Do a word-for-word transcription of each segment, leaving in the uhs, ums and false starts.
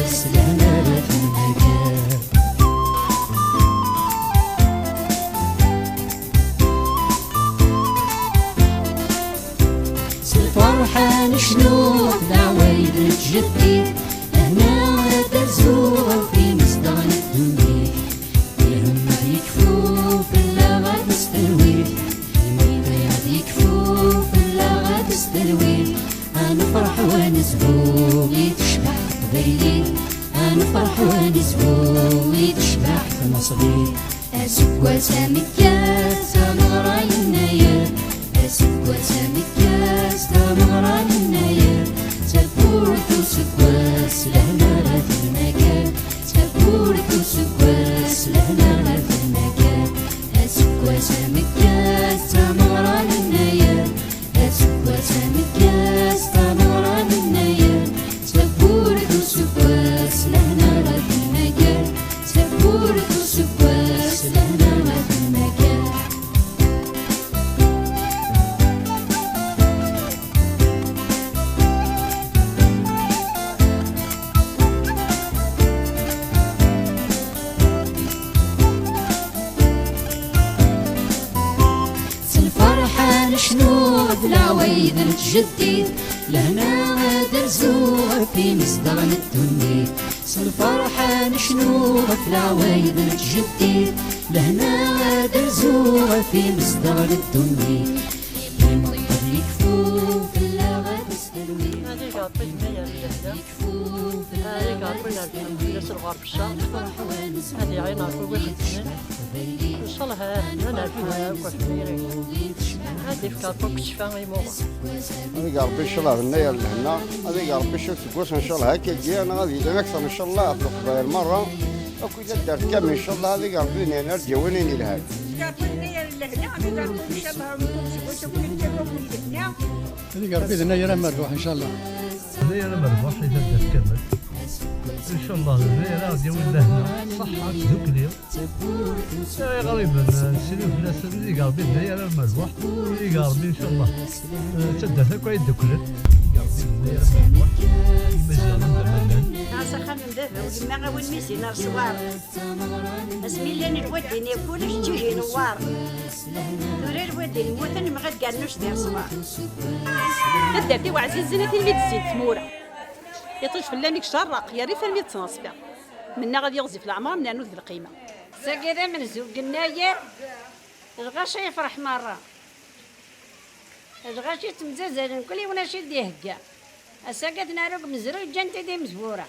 s lehna ara tennager. S lferḥ ad necnu ɣef leɛwayed n tjeddit, lehna ad d-terzu ɣef imezdaɣ n ddunit. Lhem ad yekfu fell-aɣ ad nestelwi, lmeṭṭi ad yekfu fell-aɣ ad nestelwi. Ad nefreḥ wa nezhu i tecbeḥ teqbaylit, ad nefreḥ wa nezhu i tecbeḥ tmaṣlit. Aseggas ameggaz, tameɣra yennayer. Aseggas ameggaz, tameɣra yennayer. Tawwurt useggas, lehna ara tennager. Tawwurt useggas, lehna ara tennager. Aseggas ameggaz, tameɣra yennayer. Aseggas ameggaz, tameɣra yennayer. Tawwurt useggas, lehna ara tennager. Tawwurt useggas, lehna ara tennager. S lferḥ ad necnu ɣef leɛwayed n tjeddit, lehna ad d-terzu ɣef imezdaɣ n ddunit. S lferḥ ad necnu ɣef leɛwayed n tjeddit, lehna ad d-terzu ɣef imezdaɣ n ddunit. Imeṭṭi ad yekfu fell-aɣ ad nestelwi. Ad yeg Ṛebbi d ma yerra lehna. Ad yeg Ṛebbi yerfed fell-as lɣerb ccer. Ad iɛin ɣef wid ixeddmen. Ncallah ad nerfu akk ɣef tayri. Ad yefk Ṛebbi akk ccfa i imuɣ. Ad yeg Ṛebbi ncallah d nnayer lehna. Ad yeg Ṛebbi cwiṭ seg wass ncallah akkagi, neɣ ad yili akteṛ ncallah ɣef Leqbayel meṛṛa. Akk i taddart kamel ncallah ad yeg Ṛebbi d nnayer ad d-yawin ayen yelhan. Ad yeg Ṛebbi d nnayer lehna, ad yeg Ṛebbi ncallah mkul seg wass akk nekkak akk lehna. Ad yeg Ṛebbi d nnayer amerbuḥ ncallah. D nnayer amerbuḥ i taddart kamel. Ncallah d nnayer ad d-yawin lehna, ṣṣeḥḥa, tdukli. Iɣriben, nesrin fell-asen, ad yeg Ṛebbi d nnayer amerbuḥ, ad yeg Ṛebbi ncallah d taddart akk ay dduklen. Ad yeg Ṛebbi d nnayer amerbuḥ, imaziɣen anda ma llan. Nɛas axxam n baba u yemma, a win mi zin ar ṣṣwar. Asmi llan lwadin yakk ulac ǧǧiǧi newwar. Tura lwadin mmuten, mɣad gannec di ṣṣwar. Taddart-iw ɛzizen a tin mi d-zzint tmura. Iṭij fell-am i icerreq, yerr-it armi d ttnaṣfi. Mennaɣ ad yiɣzif leɛmer, nernu d lqima. Sagi d amenzu n yennayer, lɣaci yefreḥ merra. Lɣaci ttemzazalen, kul yiwen acu i d-ihegga. Ass-agi ad t-nerr deg umezruy, ǧǧan-t-id imezwura.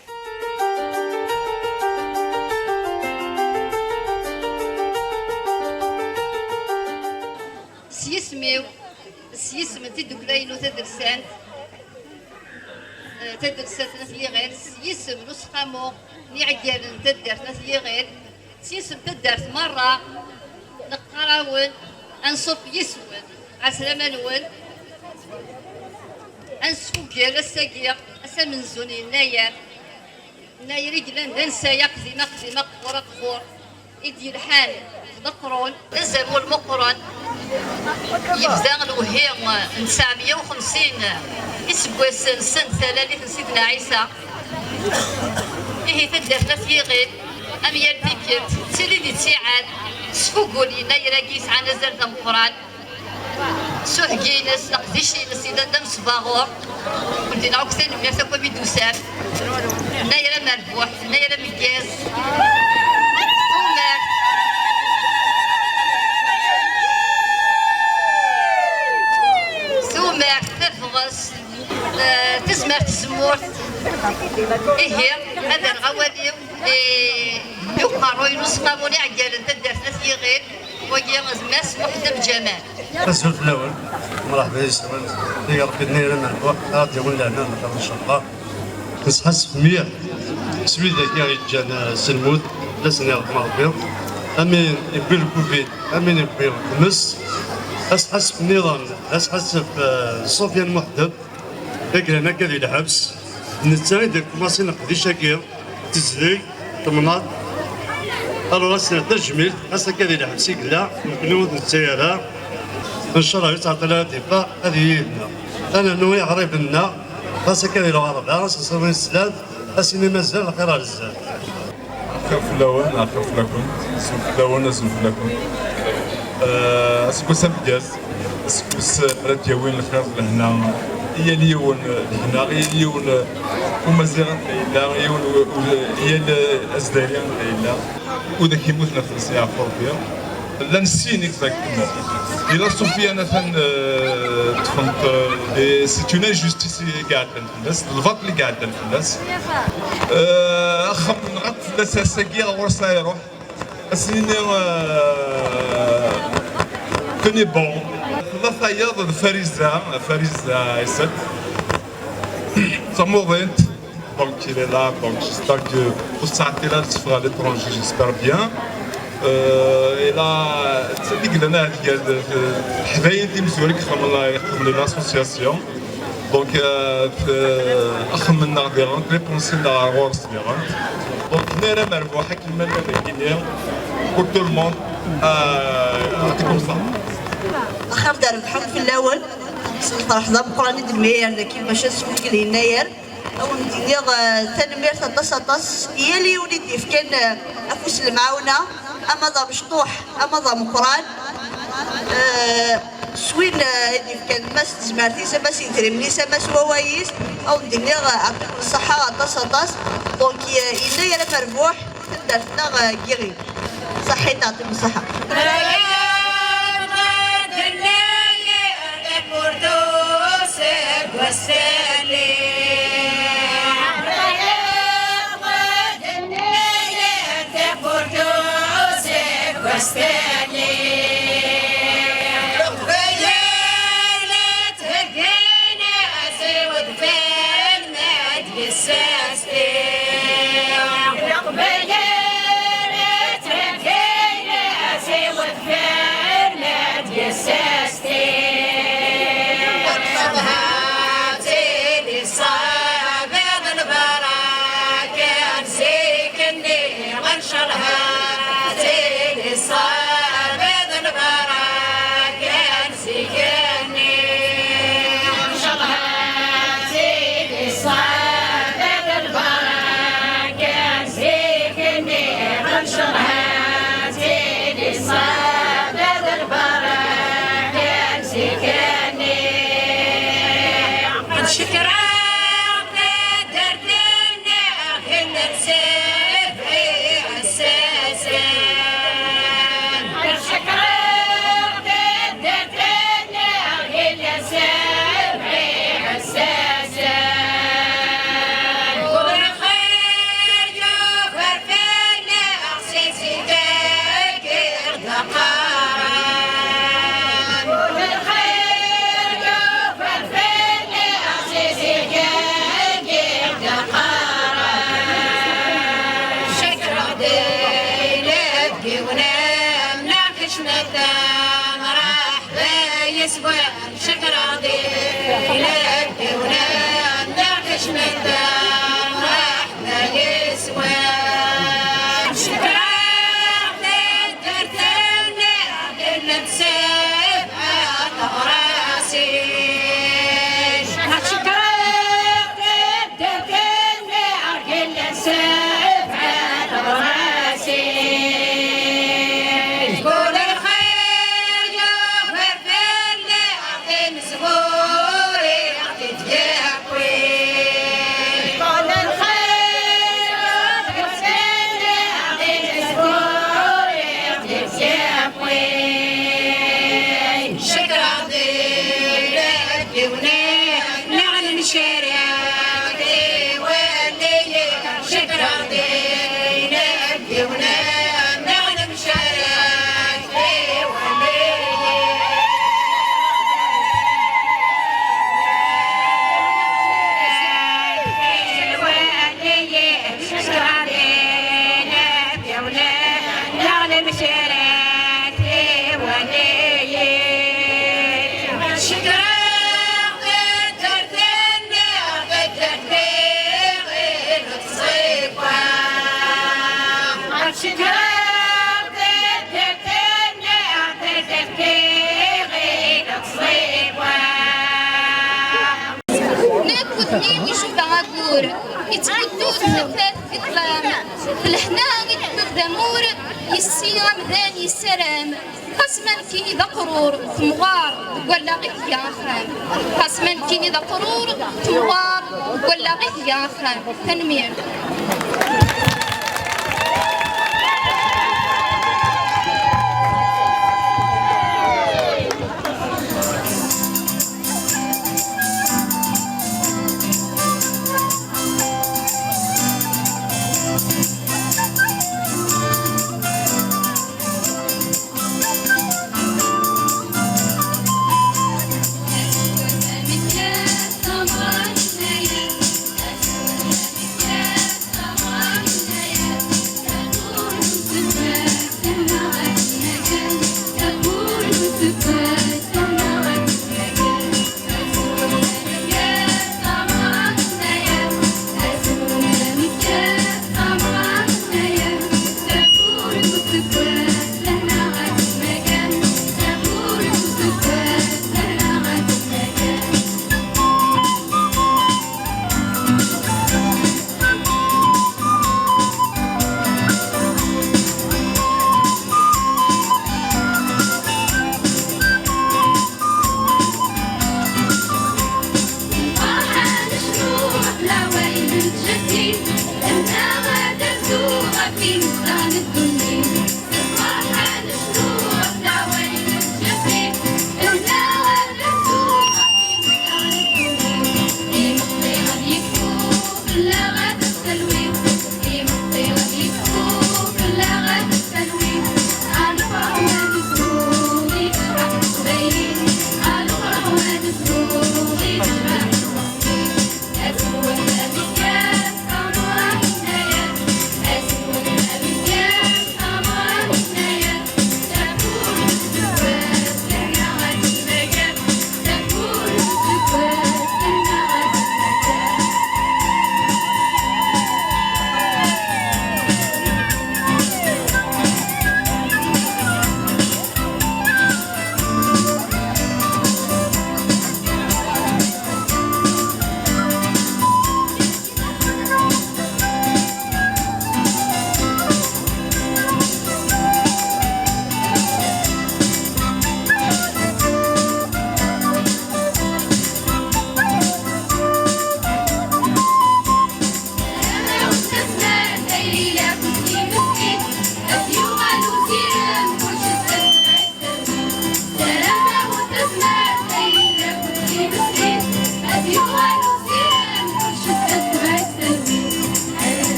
S yisem-iw, s yisem n tiddukla-inu tadelsant, eh, tadelsant n At Yiɣil, s yisem n useqqamu n iɛeggalen n taddart n At Yiɣil, s yisem n taddart merra, neqqar-awen, anṣuf yis-wen, ɛeslama-nwen, ad nesfugel ass-agi, ass amenzu n yennayer. Yennayer i yellan d ansa-a, aqdim, aqdim, aqbur, aqbur, i d-yelḥan d meqqrun, d azamul meqqren. Yebda lewhi n tesɛemya u xemsin iseggasen send talalit n Sidna Ɛisa. Ihi taddart n At Yiɣil, am yal tikkelt, d tili di ttiɛad, tesfugul yennayer-agi yesɛan azal d ameqqran. S uheggi-ines, leqdic-ines yellan d amesbaɣur. Ur d-yenɣa akk tanemmirt akk a mi d-tusam. Yennayer amerbuḥ, yennayer ameggaz. Tumert. Tumert, tabɣest, eh, tazmert, tzemmurt. Ihi, ad rreɣ awal-iw i, i uqerruy n useqqamu n iɛeggalen n taddart n At Yiɣil, wagi d Mass Muḥend Amǧamal. Azul fell-awen, mṛeḥba yes-wen, di Ṛebbi-nni ara nerbeḥ, ara d-yawin lehna n lxir, ncallah. Nesḥassef mliḥ s widak i ɣ-yeǧǧan, eh, s lmut, d asen iṛeḥm Ṛebbi. Amin yewwi lkuvid, amin yewwi tmes. Asḥassef nniḍen, asḥassef, eh, Sufyan Muḥdeb, i yellan akka di lḥebs. Netta i d-ikumaṣin leqdic-agi, tezdeg, temnaḍ. Alors, asen tajmilt, ɣas akka di lḥebs i yella, nekkni ur t-nettawi ara. Ncallah, yettɛeṭṭil ara d-iffeɣ, ad yili yid-neɣ. Ad nernu i iɣriben-nneɣ, ɣas akka di lɣerba, ɣas asawen slam, Ad s-nini mazal lxir ar zdat. Axir fell-awen, axir fell-akent, azul fell-awen, azul fell-akent. Eh, aseggas ameggaz, aseggas ara d-yawin lxir d lehna i yal yiwen deg-neɣ, i yal yiwen umaziɣ anda yella, i yiwen u-, u-, i yal azdari anda yella. Widak yemmuten ɣef tmes yeɛfu Rebbi. Llan sin exactement. Di la Sofia atan, eh, ṭṭfen-t, eh, c'est une injustice i iɛeddan fell-as, d lbaṭel i iɛeddan fell-as. Eh, axxam-nneɣ akk fell-as ass-agi ɣur-s ara iruḥ. Ad s-nini, eh, tenez bon. Tella tayeḍ d Fariza, Fariza Aysat. D tamuḍint. Donc il est là, donc j'espère que ur tettɛeṭṭil ara ad teffeɣ à l'étranger, j'espère bien. Euh, et là, c'est-à-dire que lana, il y a de, de, Ḥdayen timezwura i ixedmen la, ixedmen l'association. Donc, euh, axxam-nneɣ diɣen, les pensées-nneɣ ar ɣur-s diɣen. Donc, nara merbuḥ akken ma nella dagi-nni, pour tout le monde, euh, يعطيكم الصحة. Axir d rebḥen fell-awen. S lferḥ d ameqqran i d-nemyayer dagi, bac ad swen deg yennayer. Ad wen-d-iniɣ, eh, tanemmirt aṭas, aṭas i yal yiwen i d-yefkan, eh, afus n lemɛawna, ama d amecṭuḥ, ama d ameqqran. Eh, s win, eh, i d-yefkan, ama s tezmert-is, ama s yidrimen-is, ama s wawal-is. Ad wen-d-iniɣ, eh, yeɛṭikum ṣṣeḥḥa aṭas, aṭas. Donc, eh, yennayer amerbuḥ. Taddart-nneɣ, eh, n Yiɣil. Ṣaḥit, yeɛṭikum ṣṣeḥḥa. Nekk udem-iw icuba agur, ittbuddu-d Tafat di ṭṭlam, d lehna i d-tewwid d amur, yessi amdan yessaram. Xas ma nekkini d aqrur, temɣar deg wallaɣ i tga axxam. Xas ma nekkini d aqrur, temɣar deg wallaɣ i tga axxam. Tanemmirt.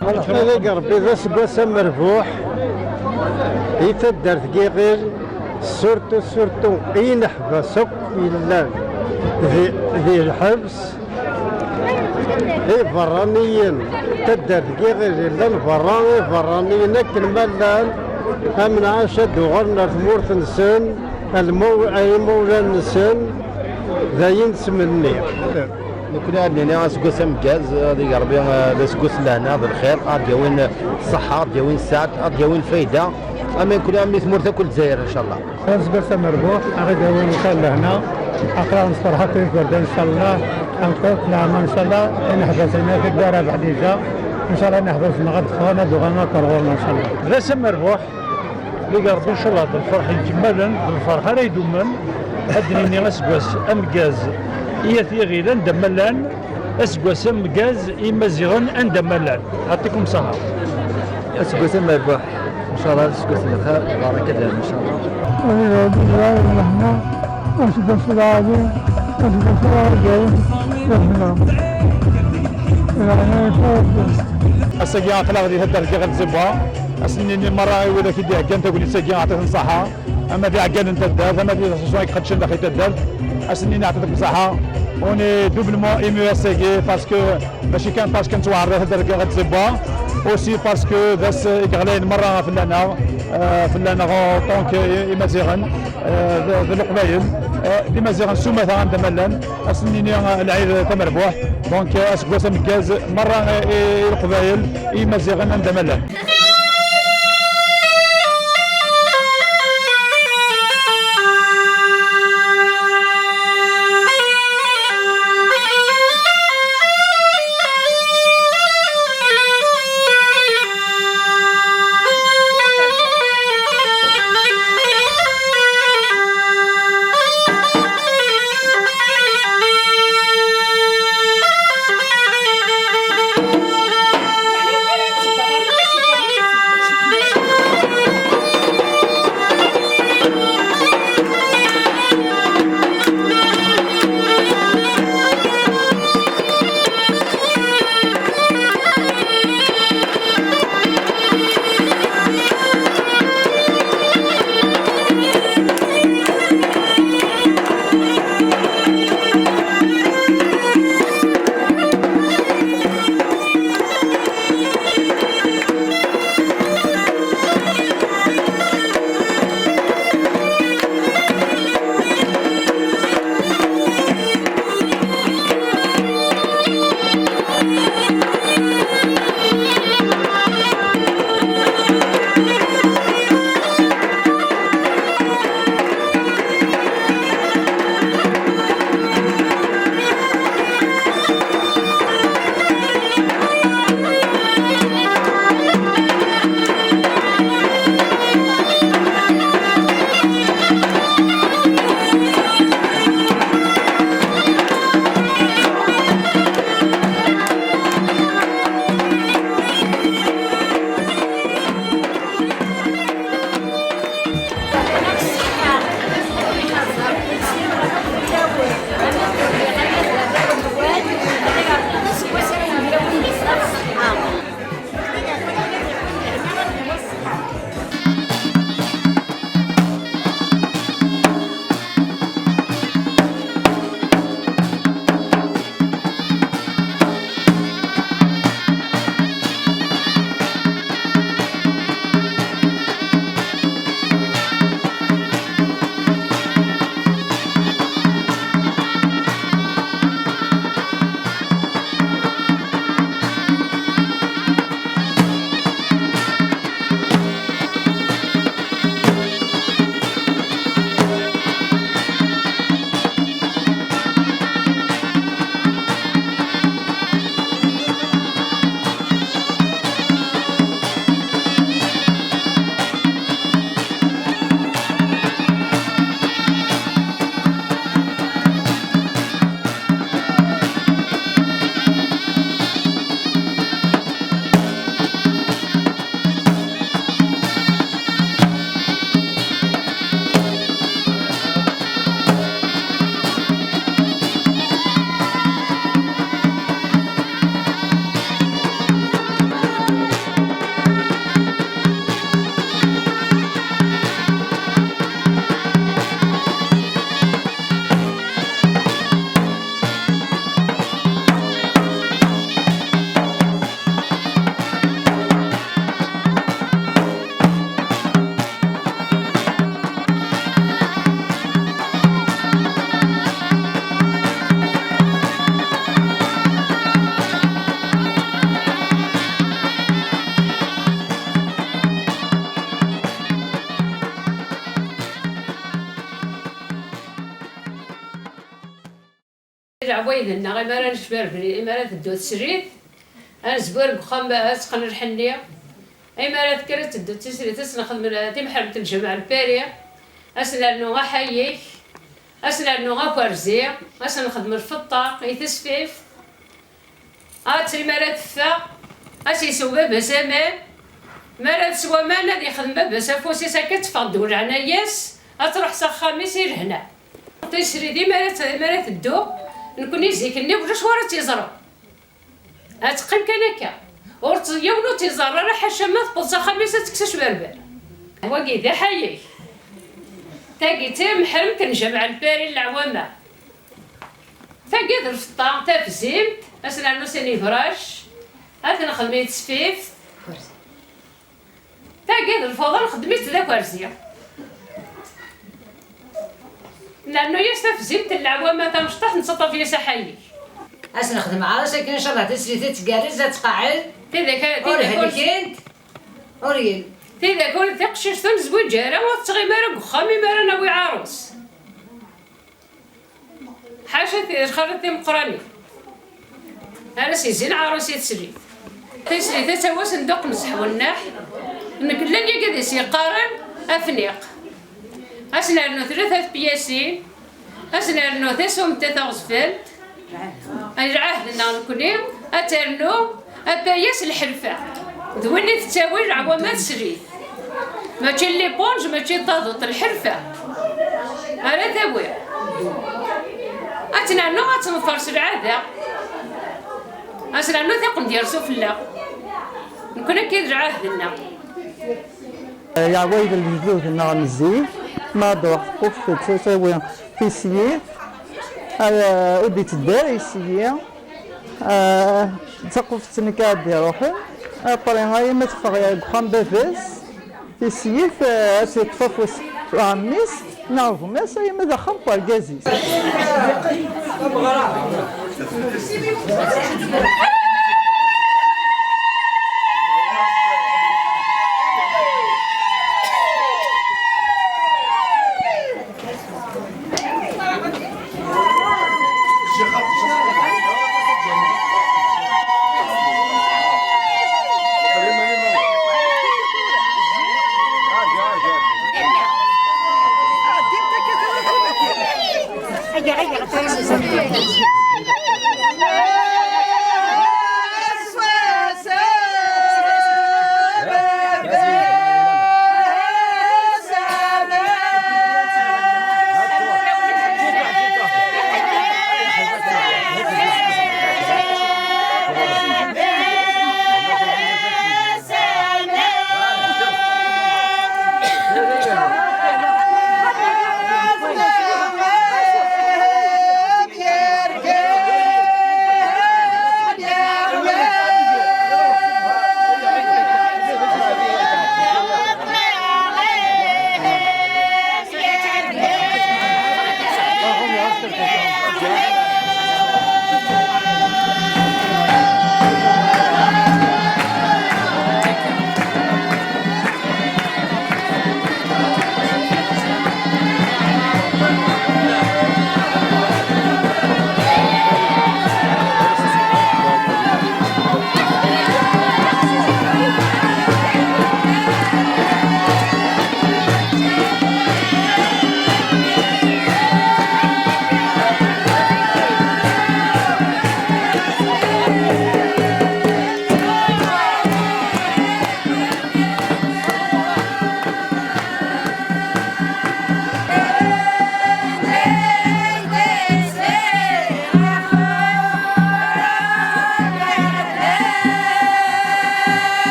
Ad Rebbi d aseggas amerbuḥ i taddart n Yiɣil, surtout, surtout i yineḥbas akk yellan di, di lḥebs, iberraniyen, taddart n Yiɣil yellan berra, iberraniyen akken ma llan, am nɛac ad uɣalen ar tmurt-nsen, a lmaw-, a imawlan-nsen, d ayen ttmenniɣ. Nekkni ad nini aseggas ameggaz, ad ig Rebbi, eh, d aseggas n lehna d lxir, ad d-yawin ṣṣeḥḥa, ad d-yawin sseɛd, ad d-yawin lfayda, am nekkni am i tmurt akk n Lezzayer, ncallah. Aseggas amerbuḥ, ad ɣ-id-awin lxir lehna, aql-aɣ nessefreḥ akk igerdan, ncallah, amkurt, leɛmer, ncallah, ineḥbas-nni, ad id-ara beḥdiza, ncallah, ineḥbas-nneɣ ad d-ffɣen, ad uɣalen akk ar ɣur-neɣ, ncallah. D ass amerbuḥ, Lig Rebbi, ncallah, d lferḥ ikemmalen, d lferḥ ara idumen. Ad d-nini aseggas ameggaz i At Yiɣil anda ma llan, aseggas ameggaz i Imaziɣen anda ma llan. Yɛṭikum ṣṣeḥḥa. Aseggas amerbuḥ, ncallah, aseggas n lxir, lbaraka d lehna, ncallah. Lig Rebbi, lehna, aseggas lɛali, aseggas lɛali, lehna. Lehna i Rebbi. Ass-agi aql-aɣ di taddart n Yiɣil Tẓibwa. Ad sen-nini merra i widak i d-iheggan tagnit-agi, ɛṭit-ten ṣṣeḥḥa. Ama d iɛeggalen n taddart, ama d les associations i iqeddcen daxel taddart, ad sen-nini ɛṭit-ten ṣṣeḥḥa. On est doublement ému ass-agi, parce que mačči kan parce que nettwaɛreḍ taddart n Yiɣil Tẓibwa, aussi parce que d ass i yeɣlayen merra fell-aneɣ, euh, fell-aneɣ en tant que Imaziɣen, euh, d, d Leqbayel, euh, d Imaziɣen s umata anda ma llan. Ad sen-nini, euh, lɛid tamerbuḥ. Donc, euh, aseggas ameggaz merra i, i, i Leqbayel, i Imaziɣen anda ma llan. Dinna, imi ara necber bri, imi ara teddu teslit, ad nezwir deg uxxam, ad teqqen lḥenni. Imi ara tekker ad teddu teslit, ad s-nexdem timeḥremt n Lǧameɛ Lpari, ad s-nernu aḥayek, ad s-nernu akerzi, ad s-nexdem lfeṭṭa i tesfift. Ad imi ara teffeɣ, ad s-isew baba-s aman. Mi ara teswa aman, ad yexdem baba-s afus-is akka, ad teffeɣ ddew leɛnaya-s, ad truḥ s axxam-is i lehna. Tislit, imi ara t-, imi ara teddu, nekkni zik-nni ulac wara tt-yeẓra. Ad teqqim kan akka. Ur tt-, yiwen ur tt-iẓerr ara, ḥaca ma tewweḍ s axxam-is ad tekkes acberber. Wagi d aḥayek. Tagi d timeḥremt n Lǧameɛ Lpari n leɛwama. Tagi d lfeṭṭa, tafzimt, ad s-nernu sani brac, ad t-nexdem i tesfift. Tagi d lfuḍa, nxeddem-itt d akerzi. Nernu-yas tafzimt n leɛwama tamecṭuḥt, nettaṭṭaf-yas aḥayek. Ad s-nexdem ɛaṛas akken, incallah, tislit ad tgerrez, ad tqeɛɛed. Tidak, ur tidak, ur helkent, ur yel- Tidak ur, tiqcict ur nezwiǧ ara, ur tettɣimi ara deg uxxam imi ara nawi ɛaṛus. Ḥaca ti-, lxalat timeqqranin. Ara s-izzin ɛaṛus i teslit. Tislit ad tawi asenduq n zzḥ wennaḥ. Nekk llan yagi ad as-yeqqaren afniq. Ad s-nernu tlata tpyasin. Ad s-nernu tasumt taɣezfant. Lɛahd-nneɣ nekni ad ternu apayas lḥerfa. D win i tettawi leɛwama teslit. Mačči l'éponge, mačči taduṭ, lḥerfa. Ara tawi. Ad tt-nernu, ad tt-neḍfer s lɛada. Ad s-nernu tiqendyar sufella. Nekni akka i d lɛahd-nneɣ. Yeɛwayed lejdud-nneɣ n zik, ma ad ruḥ tquft ad tawi tislit, ara, ur d-itteddu ara yesyi. Ah, d taquft-nni kan ad d-iruḥen. Après, ay ma teffeɣ deg uxxam baba-s, tislit, ah, ad tt-yeṭṭef afus ɛemmi-s neɣ gma-s, ay ma d axxam n urgaz-is.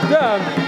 Damn.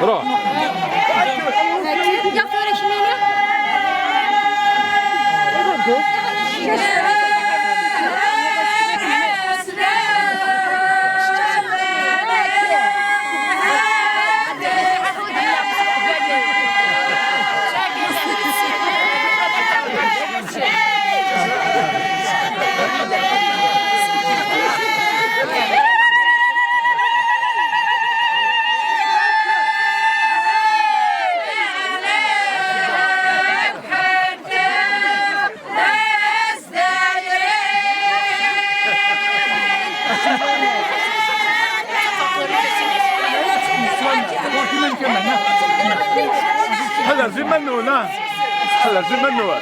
روح. Ḥla ziman nuna. Ḥla ziman nuna.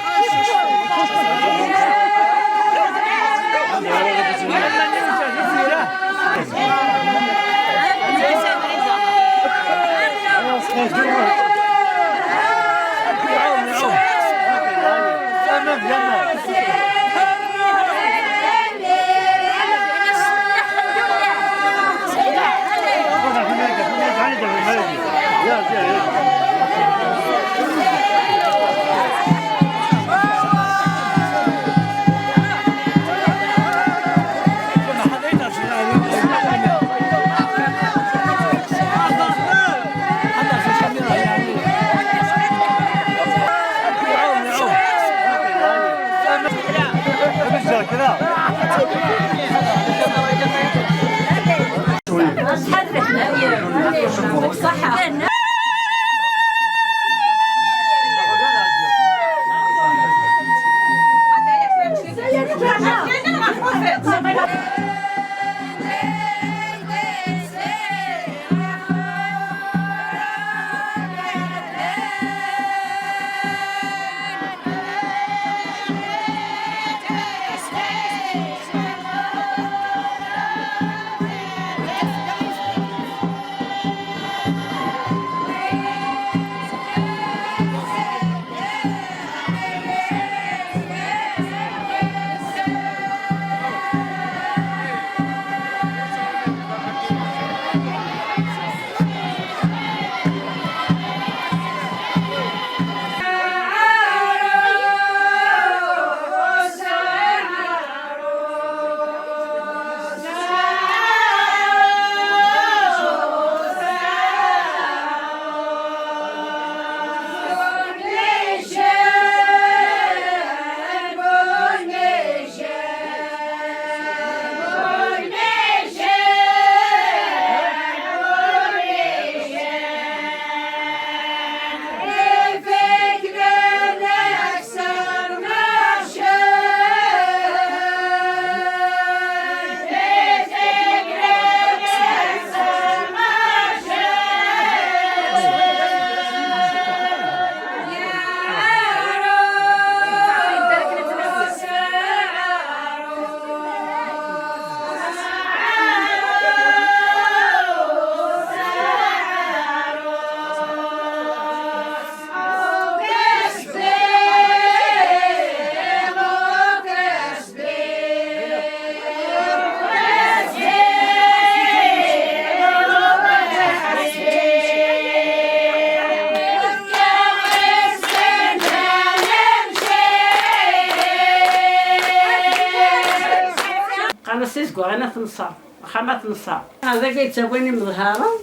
Deg waɣin ad tenṣer, axxam ad tenṣer. Ad agi yettawin imḍharen,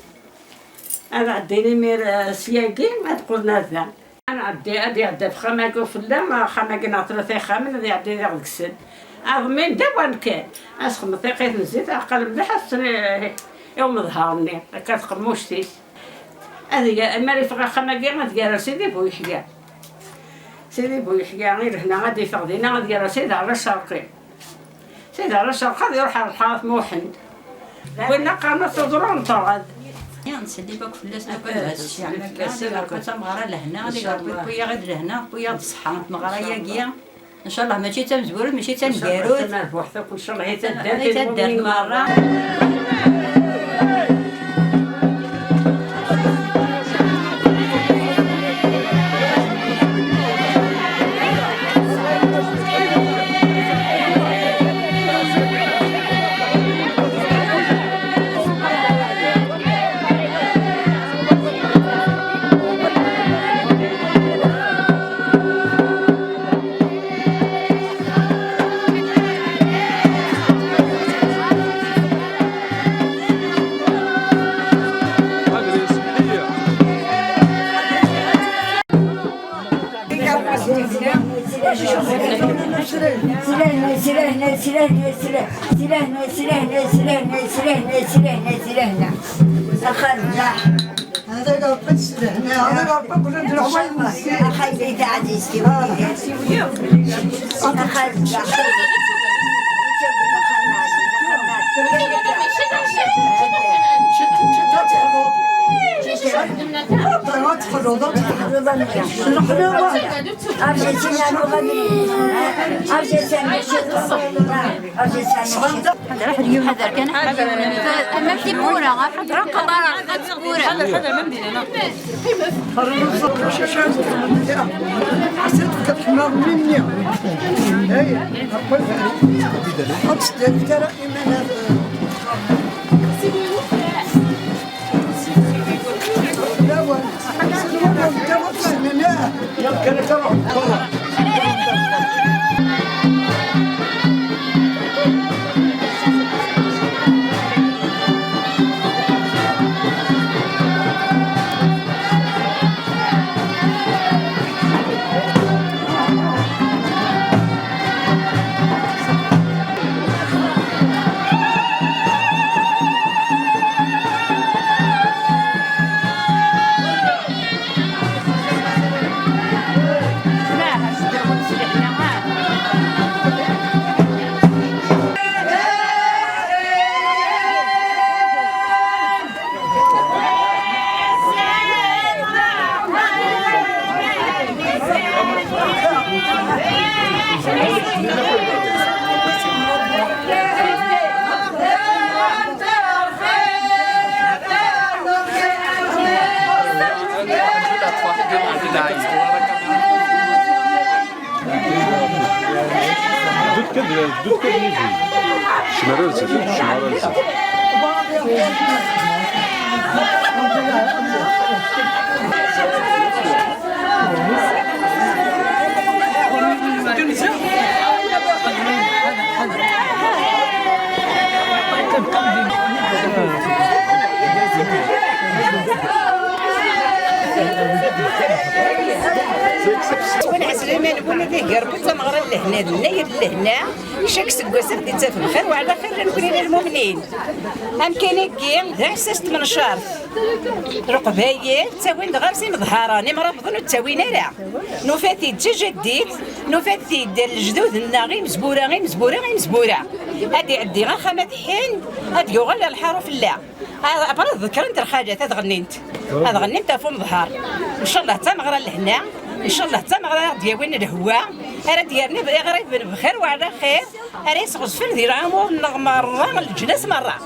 ad ɛeddin imir, eh, syagi, ad quden ar da. Ad nɛeddi, ad iɛedda ɣef axxam-agi ufella, axxam-agi neɣ tlata ixxamen, ad iɛeddi diɣ deg-sen. Aḍmin d awan kan, ad sxedmeḍ tiqit n zzit, aɛqal mliḥ, ad tessen i, i umḍhar-nni, akka tqemmuct-is. Ad iga, mi ara yeffeɣ axxam-agi, ad yerr Sidi Bu Yeḥya. Sidi Bu Yeḥya, i lehna ad iffeɣ dinna, ad yerr Sidi Ɛla Ccerqi. Sidi Ɛla Ccerqi ad iruḥ ar lḥaṛa n Muḥend. Winna qqaren-as uẓru n ṭṭrad. Nsellim akk fell-as, akk ad d-as ccɛeb akka, ad iɣerq tameɣra lehna, ad iɣerq wwiyaɣ-d lehna, wwiyaɣ-d ṣṣeḥḥa n tmeɣra-yagi. Ncallah mačči d tamezwarut, mačči d taneggarut. Ncallah d tamerbuḥt akk, ncallah i taddart, i taddart merra. هذا يا ربي تسلحنا، هذا يا ربي كلنا نروح. أخي بيت عزيز كيف هذا راح اليوم. هذا كان حاجة. أما في مورا، غير حضرة قبارة، غير مورا. دوك كد، دوك كد يجي. شمال رزق، شمال رزق. Wen ɛeslama-nwen ad igerbu tameɣra n lehna d nnayer n lehna, cak seg wass ad d-ittaf bxir weɛla xir nekkni lmumnin. Amkan-agi d aɛessas n tmencaṛt. Leqbayel ttawin-d ɣer-s imḍharen, imrabḍen ur ttawin ara. Nufa-t-id d tajaddit, nufa-t-id d lejdud-nneɣ, imezwura, imezwura, imezwura. Ad iɛeddi axxam ad ḥin, ad yuɣal ar lḥaṛa ufella. Après ḍekrent lxalat ad ɣennint. Ad ɣennint ɣef umḍhar. Ncallah d tameɣra n lehna, ncallah d tameɣra ara ɣ-d-yawin lehwa, ara d-yerren iɣriben bxir weɛla xir, ara yesɣezfen di lɛumur-nneɣ merra, leǧnas merra.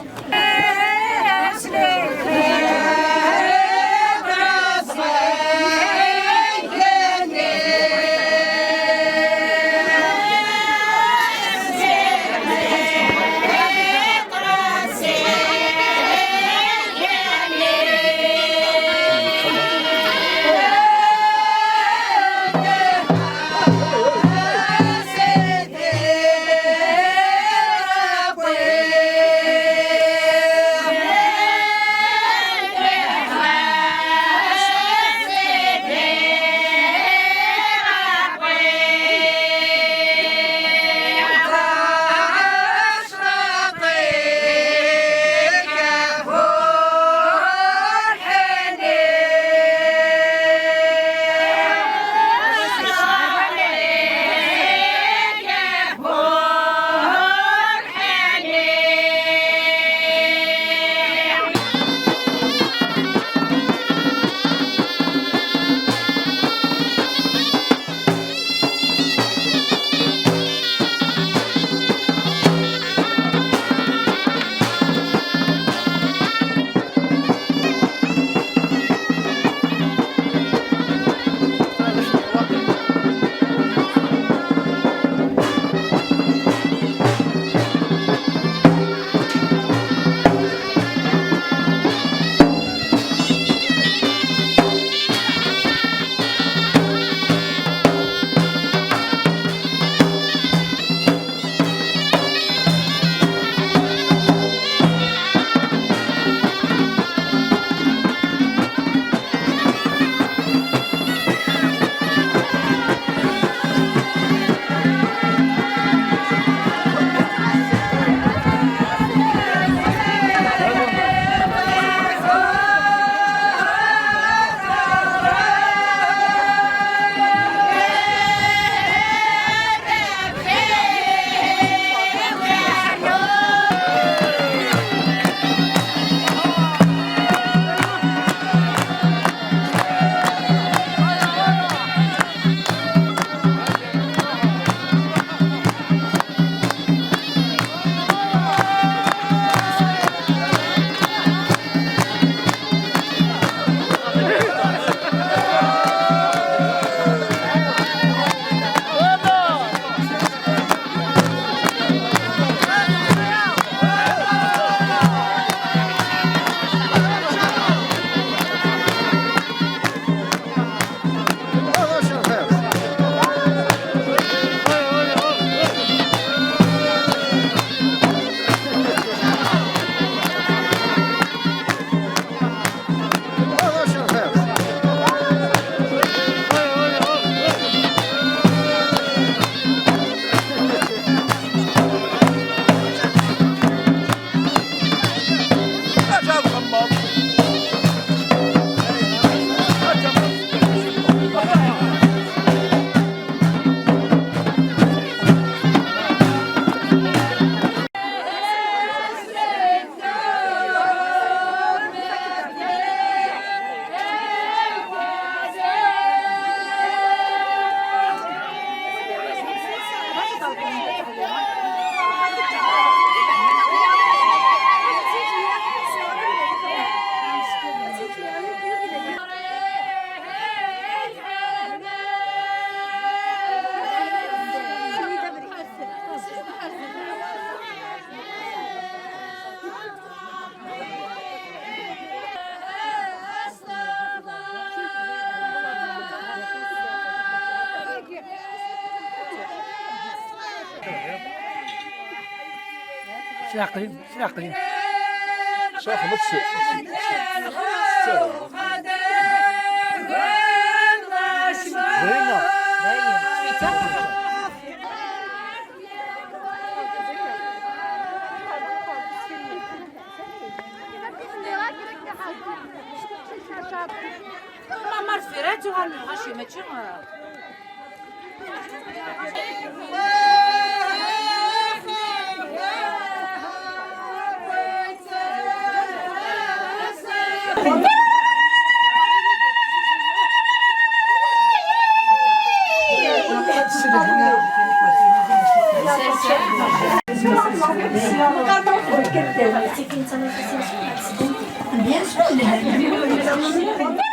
Leɛqel-im, leɛqel-im. Saxmet. Bɣina. Ma, ma deffir ad tuɣal lɣaci, mačči. Bien sûr.